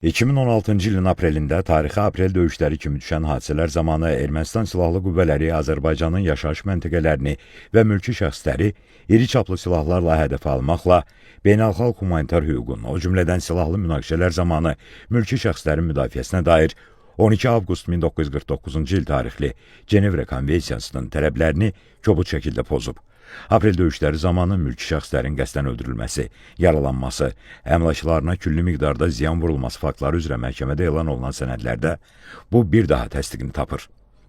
2016-cı ilin aprelində tarixi aprel döyüşləri kimi düşən hadisələr zamanı Ermənistan silahlı qüvvələri Azərbaycanın yaşayış məntəqələrini və mülki şəxsləri iri çaplı silahlarla hədəfə almaqla beynəlxalq humanitar hüququn, o cümlədən silahlı münaqişələr zamanı mülki şəxslərin müdafiəsinə dair 12 avqust 1949-cu il tarixli Cenevre Konvensiyasının tələblərini kobud şəkildə pozub. Aprel döyüşləri zamanı mülki şəxslərin qəsdən öldürülməsi, yaralanması, əmlaklarına külli miqdarda ziyan vurulması faktları üzrə məhkəmədə elan olunan sənədlərdə bu bir daha təsdiqini tapır.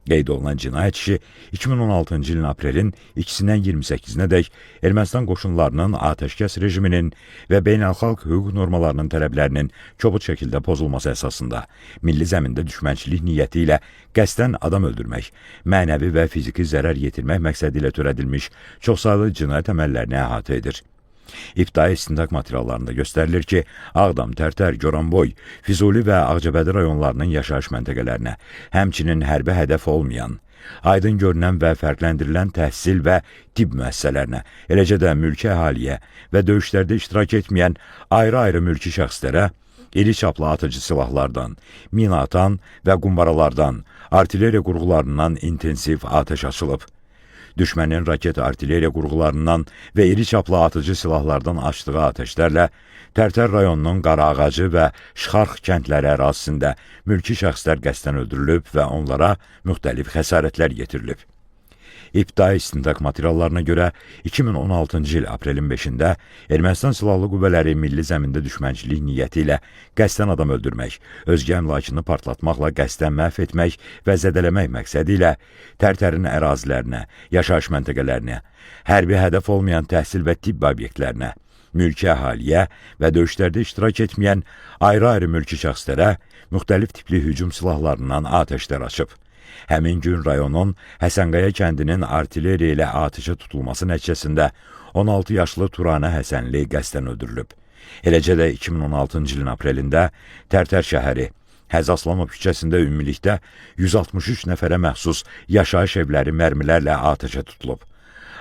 Qeyd olunan cinayət işi 2016-cı ilin aprelin 2-sindən 28-nədək Ermənistan qoşunlarının atəşkəs rejiminin və beynəlxalq hüquq normalarının tələblərinin kobud şəkildə pozulması əsasında milli zəmində düşmənçilik niyyəti ilə qəsdən adam öldürmək, mənəvi və fiziki zərər yetirmək məqsədi ilə törədilmiş çoxsaylı cinayət əməllərini əhatə edir. İbtidai istintaq materiallarında göstərilir ki, Ağdam, Tərtər, Goranboy, Füzuli və Ağcabədi rayonlarının yaşayış məntəqələrinə, həmçinin hərbi hədəf olmayan, aydın görünən və fərqləndirilən təhsil və tibb müəssisələrinə, eləcə də mülki əhaliyə və döyüşlərdə iştirak etməyən ayrı-ayrı mülki şəxslərə iri çaplı atıcı silahlardan, mina atan və qumbaralardan, artilleriya qurğularından intensiv atəş açılıb. Düşmənin raket artilleriya qurğularından və iri çaplı atıcı silahlardan açdığı atəşlərlə Tərtər rayonunun Qaraağacı və Şxarx kəndləri ərazisində mülki şəxslər qəsdən öldürülüb və onlara müxtəlif xəsarətlər yetirilib. İbtidai istintaq materiallarına görə 2016-cı il aprelin 5-də Ermənistan Silahlı Qüvvələri milli zəmində düşmənçilik niyyəti ilə qəsdən adam öldürmək, özgə əmlakını partlatmaqla qəsdən məhv etmək və zədələmək məqsədi ilə Tərtərin ərazilərinə, yaşayış məntəqələrinə, hərbi hədəf olmayan təhsil və tibb obyektlərinə, mülki əhaliyə və döyüşlərdə iştirak etməyən ayrı-ayrı mülki şəxslərə müxtəlif tipli hücum silahlarından atəşlər açıb. Həmin gün rayonun Həsənqaya kəndinin artilleriya ilə atəşə tutulması nəticəsində 16 yaşlı Turanə Həsənli qəsdən öldürülüb. Eləcə də 2016-cı ilin aprelində Tərtər şəhəri Həzi Aslanov küçəsində ümumilikdə 163 nəfərə məxsus yaşayış evləri mərmilərlə atəşə tutulub.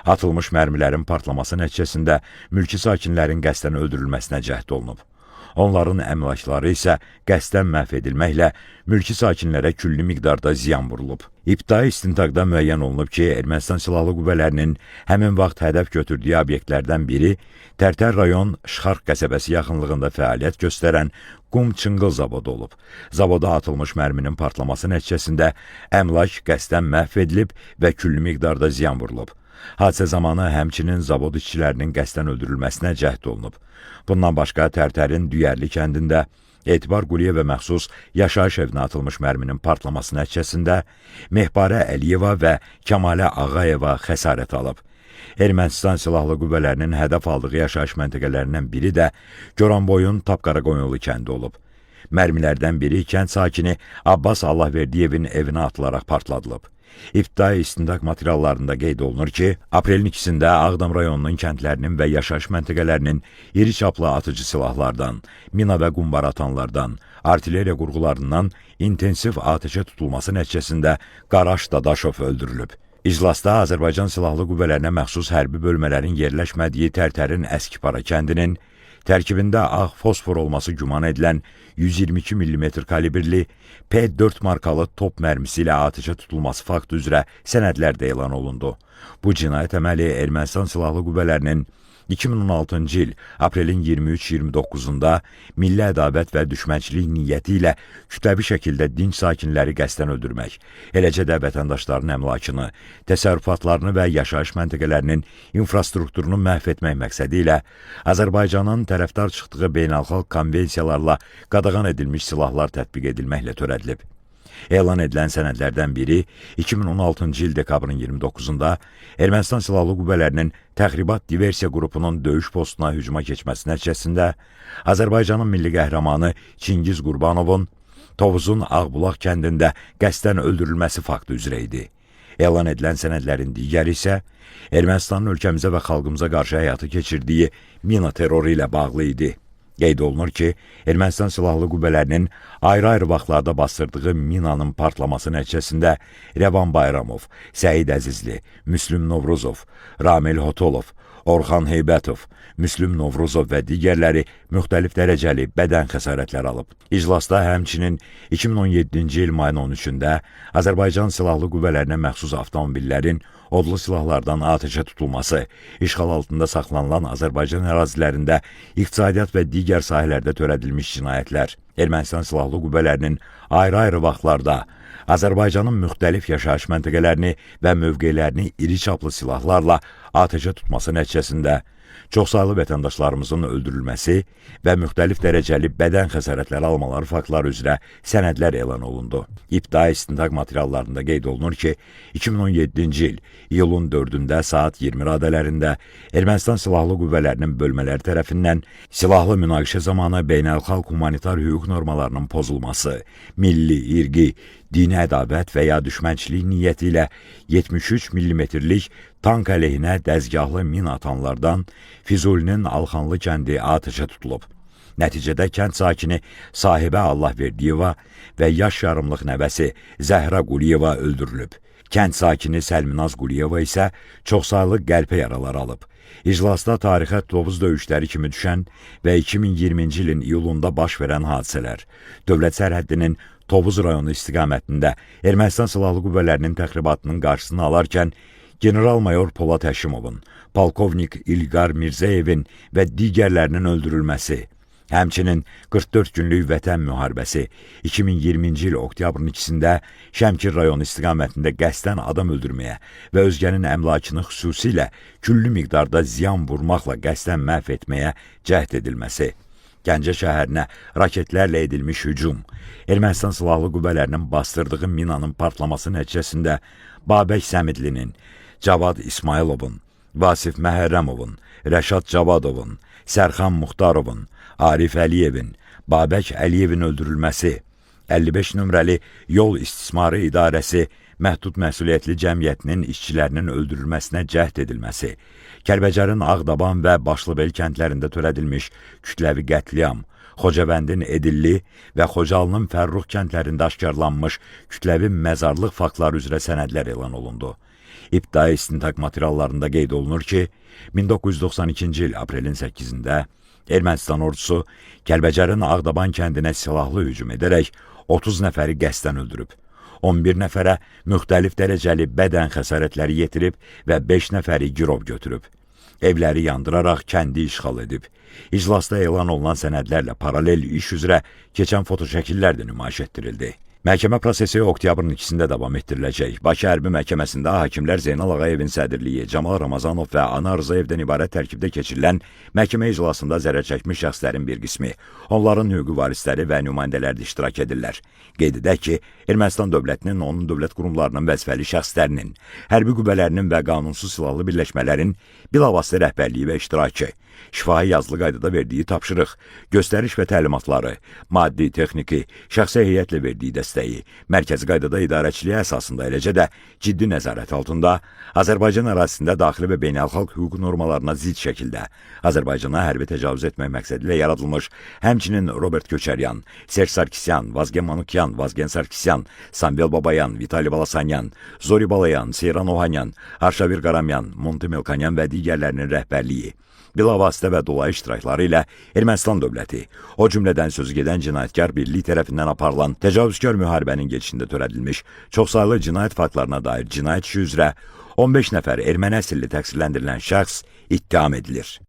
Atılmış mərmilərin partlaması nəticəsində mülki sakinlərin qəsdən öldürülməsinə cəhd olunub. Onların əmlakları isə qəsdən məhv edilməklə mülki sakinlərə külli miqdarda ziyan vurulub. İbtidai istintaqda müəyyən olunub ki, Ermənistan Silahlı Qüvvələrinin həmin vaxt hədəf götürdüyü obyektlərdən biri Tərtər rayon Şxarx qəsəbəsi yaxınlığında fəaliyyət göstərən Qum Çınqıl zavodu olub. Zavoda atılmış mərminin partlaması nəticəsində əmlak qəsdən məhv edilib və külli miqdarda ziyan vurulub. Hadisə zamanı həmçinin zavod işçilərinin qəsdən öldürülməsinə cəhd olunub. Bundan başqa Tərtərin Düyərli kəndində Etibar Quliyevə məxsus yaşayış evinə atılmış mərminin partlaması nəticəsində Mehbarə Əliyeva və Kəmalə Ağayeva xəsarət alıb. Ermənistan Silahlı Qüvvələrinin hədəf aldığı yaşayış məntəqələrindən biri də Goranboyun Tapqaraqoyunlu kəndi olub. Mərmilərdən biri kənd sakini Abbas Allahverdiyevin evinə atılaraq partladılıb. İbtidai istintaq materiallarında qeyd olunur ki, aprelin 2-sində Ağdam rayonunun kəndlərinin və yaşayış məntəqələrinin iri çaplı atıcı silahlardan, mina və qumbara atanlardan, artilleriya qurğularından intensiv atəşə tutulması nəticəsində Qaraş Dadaşov öldürülüb. İclasda Azərbaycan Silahlı Qüvvələrinə məxsus hərbi bölmələrin yerləşmədiyi Tərtərin Əskipara kəndinin tərkibində ağ fosfor olması güman edilən 122 mm kalibrli P4 markalı top mərmisi ilə atəşə tutulması faktı üzrə sənədlər də elan olundu. Bu cinayət əməli Ermənistan Silahlı Qüvvələrinin 2016-cı il aprelin 23-29-da milli ədavət və düşmənçilik niyyəti ilə kütləvi şəkildə dinc sakinləri qəsdən öldürmək, eləcə də vətəndaşların əmlakını, təsərrüfatlarını və yaşayış məntəqələrinin infrastrukturunu məhv etmək məqsədi ilə Azərbaycanın tərəfdar çıxdığı beynəlxalq konvensiyalarla qadağan edilmiş silahlar tətbiq edilməklə törədilib. Elan edilən sənədlərdən biri 2016-cı il dekabrın 29-da Ermənistan Silahlı Qüvvələrinin təxribat diversiya qrupunun döyüş postuna hücuma keçməsi nəticəsində Azərbaycanın milli qəhrəmanı Çingiz Qurbanovun Tovuzun Ağbulaq kəndində qəsdən öldürülməsi faktı üzrə idi. Elan edilən sənədlərin digəri isə Ermənistanın ölkəmizə və xalqımıza qarşı həyata keçirdiyi mina terroru ilə bağlı idi. Qeyd olunur ki, Ermənistan Silahlı Qüvvələrinin ayrı-ayrı vaxtlarda basdırdığı minanın partlaması nəticəsində Rəvan Bayramov, Səid Əzizli, Müslüm Novruzov, Ramil Hotolov, Orxan Heybətov, Müslüm Novruzov və digərləri müxtəlif dərəcəli bədən xəsarətləri alıb. İclasda həmçinin 2017-ci il mayın 13-də Azərbaycan Silahlı Qüvvələrinə məxsus avtomobillərin odlu silahlardan atəşə tutulması, işğal altında saxlanılan Azərbaycan ərazilərində iqtisadiyyat və digər sahələrdə törədilmiş cinayətlər, Ermənistan Silahlı Qüvvələrinin ayrı-ayrı vaxtlarda Azərbaycanın müxtəlif yaşayış məntəqələrini və mövqelərini iri çaplı silahlarla atəşə tutması nəticəsində çoxsaylı vətəndaşlarımızın öldürülməsi və müxtəlif dərəcəli bədən xəsarətləri almaları faktları üzrə sənədlər elan olundu. İbtidai istintaq materiallarında qeyd olunur ki, 2017-ci il iyulun 4-də saat 20 radələrində Ermənistan Silahlı Qüvvələrinin bölmələri tərəfindən silahlı münaqişə zamanı beynəlxalq humanitar hüquq normalarının pozulması, milli, irqi, dini ədavət və ya düşmənçilik niyyəti ilə 73 millimetrlik tank əleyhinə dəzgahlı min atanlardan Füzulinin Alxanlı kəndi atəşə tutulub. Nəticədə kənd sakini Sahibə Allahverdiyeva və yaş yarımlıq nəvəsi Zəhra Quliyeva öldürülüb. Kənd sakini Səlminaz Quliyeva isə çoxsaylı qəlpə yaraları alıb. İclasda tarixə Tovuz döyüşləri kimi düşən və 2020-ci ilin iyulunda baş verən hadisələr, dövlət sərhəddinin Tovuz rayonu istiqamətində Ermənistan Silahlı Qüvvələrinin təxribatının qarşısını alarkən general-mayor Polad Həşimovun, polkovnik İlqar Mirzəyevin və digərlərinin öldürülməsi, həmçinin 44 günlük Vətən müharibəsi 2020-ci il oktyabrın 2-sində Şəmkir rayonu istiqamətində qəsdən adam öldürməyə və özgənin əmlakını xüsusilə küllü miqdarda ziyan vurmaqla qəsdən məhv etməyə cəhd edilməsi, Gəncə şəhərinə raketlərlə edilmiş hücum, Ermənistan Silahlı Qüvvələrinin bastırdığı minanın partlaması nəticəsində Babək Səmidlinin, Cavad İsmayılovun, Vasif Məhərrəmovun, Rəşad Cavadovun, Sərxan Muxtarovun, Arif Əliyevin, Babək Əliyevin öldürülməsi, 55 nömrəli Yol İstismarı İdarəsi Məhdud Məsuliyyətli Cəmiyyətinin işçilərinin öldürülməsinə cəhd edilməsi, Kəlbəcərin Ağdaban və Başlıbel kəndlərində törədilmiş kütləvi qətliam, Xocavəndin Edilli və Xocalının Fərrux kəndlərində aşkarlanmış kütləvi məzarlıq faktları üzrə sənədlər elan olundu. İbtidai istintaq materiallarında qeyd olunur ki, 1992-ci il aprelin 8-də Ermənistan ordusu Kəlbəcərin Ağdaban kəndinə silahlı hücum edərək 30 nəfəri qəsdən öldürüb. 11 nəfərə müxtəlif dərəcəli bədən xəsarətləri yetirib və 5 nəfəri girov götürüb. Evləri yandıraraq kəndi işğal edib. İclasda elan olunan sənədlərlə paralel iş üzrə keçən fotoşəkillər də nümayiş etdirildi. Məhkəmə prosesi oktyabrın 2-sində davam etdiriləcək. Bakı Hərbi Məhkəməsində hakimlər Zeynal Ağayevin sədrliyi, Camal Ramazanov və Anar Rzayevdən ibarət tərkibdə keçirilən məhkəmə iclasında zərər çəkmiş şəxslərin bir qismi, onların hüquqi varisləri və nümayəndələri də iştirak edirlər. Qeyd edək ki, Ermənistan dövlətinin, onun dövlət qurumlarının vəzifəli şəxslərinin, hərbi qüvvələrinin və qanunsuz silahlı birləşmələrin bilavasitə rəhbərliyi və iştirakı, şifahi yazılı qaydada verdiyi tapşırıq, göstəriş və təlimatları, maddi, texniki, şəxsi heyətlə verdiyi dəstəyi, mərkəzi qaydada idarəçiliyə əsasında, eləcə də ciddi nəzarət altında Azərbaycan ərazisində daxili və beynəlxalq hüquq normalarına zidd şəkildə Azərbaycana hərbi təcavüz etmək məqsədilə yaradılmış, həmçinin Robert Köçəryan, Serj Sarkisyan, Vazgen Manukyan, Vazgen Sarkisyan, Samvel Babayan, Vitali Balasanyan, Zori Balayan, Seyran Ohanyan, Arşavir Qaramyan, Monte Melkonyan və digərlərinin rəhbərliyi, bilavasitə və dolayı iştirakları ilə Ermənistan dövləti, o cümlədən sözü gedən cinayətkar birlik tərəfindən aparılan təcavüzkar müharibənin gedişində törədilmiş çoxsaylı cinayət faktlarına dair cinayət işi üzrə 15 nəfər erməni əsilli təqsirləndirilən şəxs ittiham edilir.